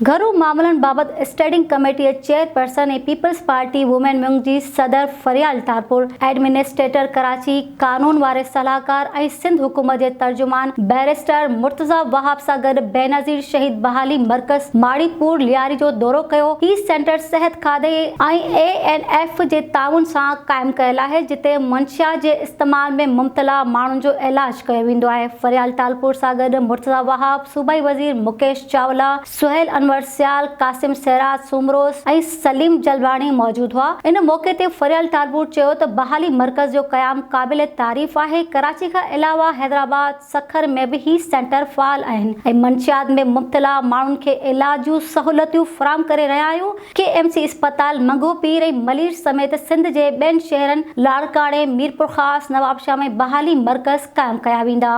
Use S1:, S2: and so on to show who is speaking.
S1: گهرو معاملن بابت اسٽينڊنگ ڪميٽيء chairperson ۽ peoples party women wing جي صدر فريال ٽالپر، ايڊمنسٽريٽر ڪراچي، قانون واري صلاحڪار ۽ سنڌ حڪومت جي ترجمان بئريسٽر مرتضيٰ وهاب سان گڏ بينظير شهيد بحالي مرڪز ماڙي پور لياري جو دورو ڪيو. هي سينٽر صحت کاڌي ۽ اي اين ايف جي تعاون سان قائم ڪيل آهي جتي منشيات جي استعمال ۾ مبتلا ماڻهن جو علاج ڪيو ويندو آهي. فريال ٽالپور سان گڏ مرتضيٰ وهاب، صوبائي وزير مڪيش چاولا، سهيل انور سيال، قاسم سيراج سومرو ۽ سليم جلباڻي موجود هئا. ان موقعي تي فريال ٽالپور چيو ته بحالي مرڪز جو قيام قابل تعريف آهي، ڪراچي کان علاوه حيدرآباد، سکر ۾ به هي سينٽر فعال آهن ۽ منشيات ۾ مبتلا ماڻهن کي علاج جون سهولتيون فراهم ڪري رهيا آهيون، ڪي ايم سي اسپتال منگهو پير ۽ ملير سميت سنڌ جي ٻين شهرن لاڙڪاڻي، ميرپورخاص، نوابشاهه ۾ بحالي مرڪز قائم ڪيا ويندا.